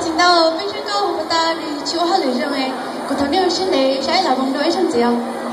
Tsis ntau, peb sib ntuj hu tas nws tsis ua hauj lwm zoo, kuv thov nej ua siab ntev saib lam moo dua ib zaug ntxiv os.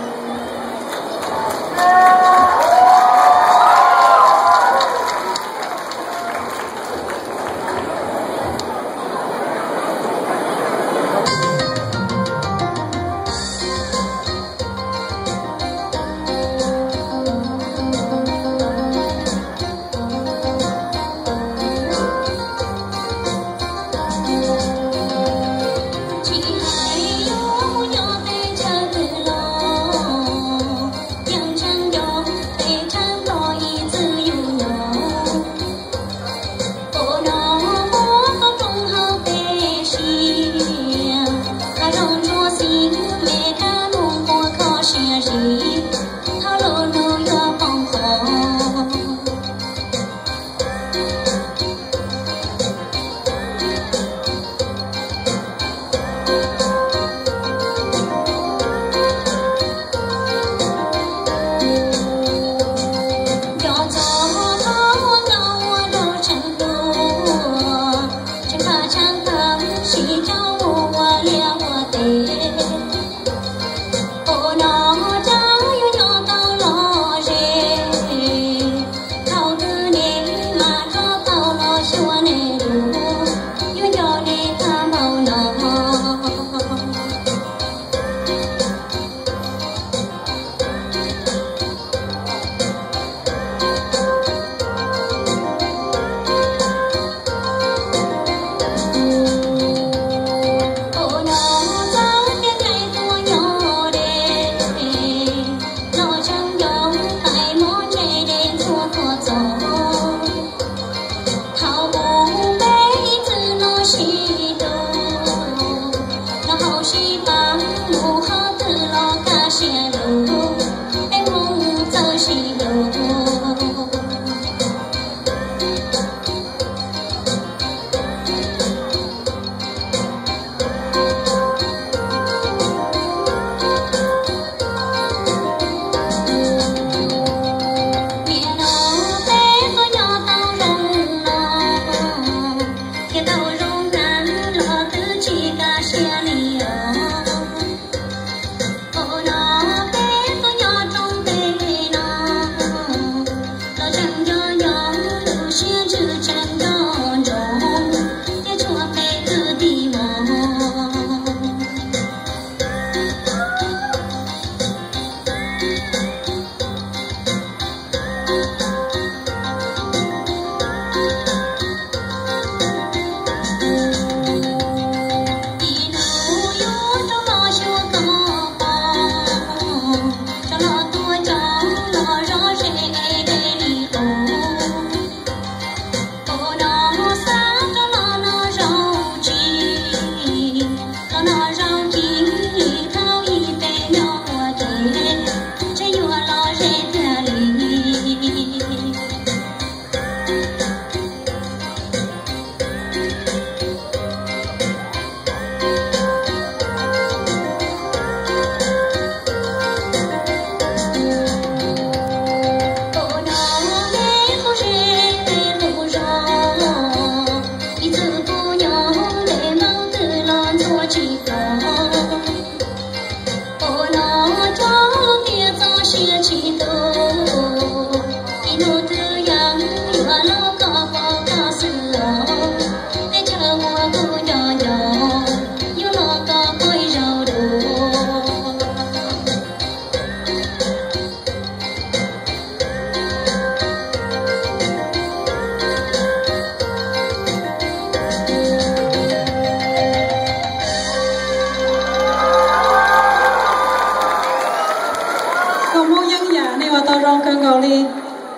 Koj Hmoob Yeeb Yam, nej ua tau zoo kawg nkaus li.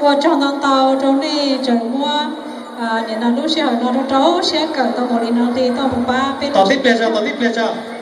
Ua tsaug ntau ntau rau nej tseem muab nim no lub sij hawm no rau rau siab kawm tau npaum li no li, tau pab peb tau tib pliag tso, tau tib pliag tso.